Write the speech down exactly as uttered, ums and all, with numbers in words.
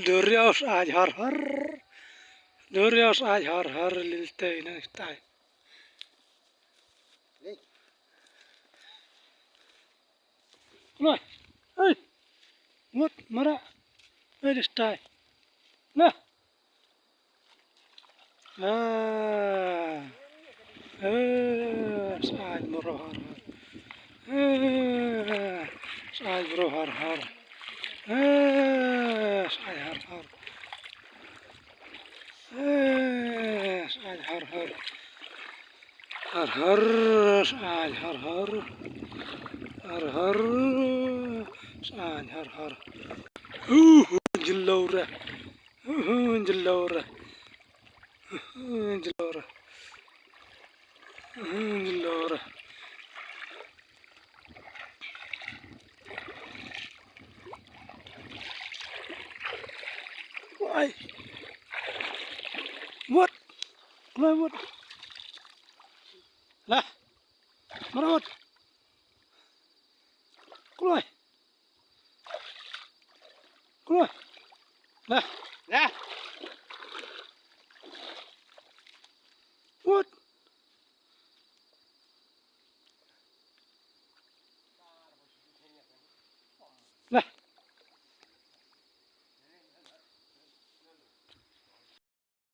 Duriaw saj har har. Duriaw saj har har lil tei na tai. Nai. Hei. Ngut mara. Hei, dis tai. Nah. Ah. Eh, saj mara har har. Eh, saj mara har har. Eh, saj har har. Eh, saj har har. Har har, saj har har. Har har, saj har har. Uh, jilawra. Uh, jilawra. Uh, jilawra. Uh, jilawra. Wai. Wat. Kloi wat. Lah. Mara wat. Kloi. Kloi. Lah. Lah. Wat.